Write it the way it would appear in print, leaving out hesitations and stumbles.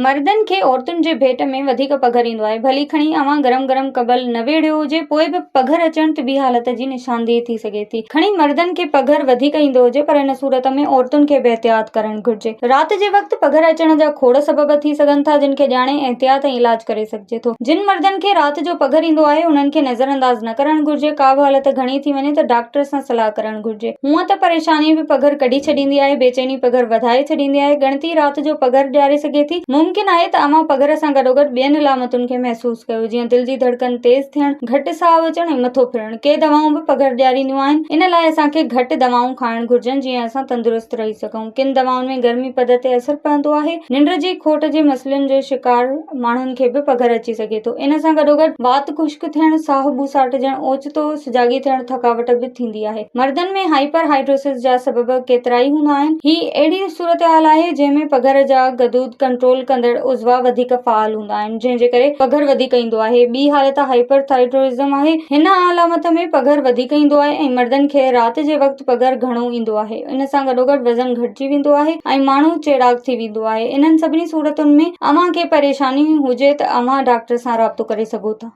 مردن کي عورتن جي ڀيٽ ۾ وڌيڪ پگهر ايندو آهي. ڀلي کڻي اوهان گرم گرم ڪمبل نه ويڙهيو هجي پوء به پگهر اچڻ طبي حالت جي نشاندهي ٿي سگهي ٿي. کڻي مردن کي پگهر وڌيڪ ايندو هجي پر ان صورت ۾ عورتن کي به احتياط ڪرڻ گهرجي. رات جي وقت پگهر اچڻ جا کوڙ سبب ٿي سگهن ٿا جن کي ڄاڻي احتياط ۽ علاج ڪري سگهجي ٿو. جن مردن کي رات جو پگهر ايندو آهي انهن کي نظرانداز نه ڪرڻ گهرجي. ڪا به حالت گهڻي ٿي وڃي ته ڊاڪٽر سان صلاح ڪرڻ گهرجي. هونء ته پريشاني به پگهر ڪڍي ڇڏيندي آهي، بيچيني پگهر وڌائي ڇڏيندي آهي، ڳڻتي رات جو پگهر ڏياري سگهي ٿي. ممڪن آهي ته اوهان پگهر سان گڏوگڏ ٻين علامتن کي محسوس ڪيو، جيئن دل جي ڌڙڪن تيز ٿيڻ، گهٽ ساهه اچڻ ۽ مٿو ڦرڻ. ڪي دوائون به پگهر ڏيارينديون آهن، ان لاء اسان کي گهٽ دوائون کائڻ گهرجن جيئن اسان تندرست رهي سگهون. ڪن دوائن ۾ گرمي پد تي اثر پوندو آهي. ننڊ جي کوٽ جي مسئلن جو شڪار ماڻهن کي به پگهر اچي سگهي ٿو. ان سان گڏوگڏ وات خشڪ ٿيڻ، ساهه ٻوساٽجڻ، اوچتو سجاڳي ٿيڻ، ٿڪاوٽ به ٿيندي آهي. مردن ۾ هائپر هائيڊروسس جا سبب ڪيترائي هوندا آهن. هي اهڙي صورتحال آهي جنهن ۾ پگهر جا غدود ڪنٽرول ڪندڙ عضوا وڌيڪ فعال هوندا آهن جنهن جي ڪري پگهر وڌيڪ ايندو آهي. ٻي حالت هائپر ٿائيرائيڊزم آهي. هن علامت ۾ پگهر وڌيڪ ايندو آهي ۽ مردن کي رات جي وقت پگهر گهڻو ايندو آهي. ان سان گڏوگڏ وزن گهٽجي ويندو آهي ۽ ماڻهو چيڙاڪ ٿي ويندو آهي. انهن سڀني صورتن ۾ اوهان کي پريشاني هجي ته اوهان ڊاڪٽر سان رابطو ڪري سگهو ٿا.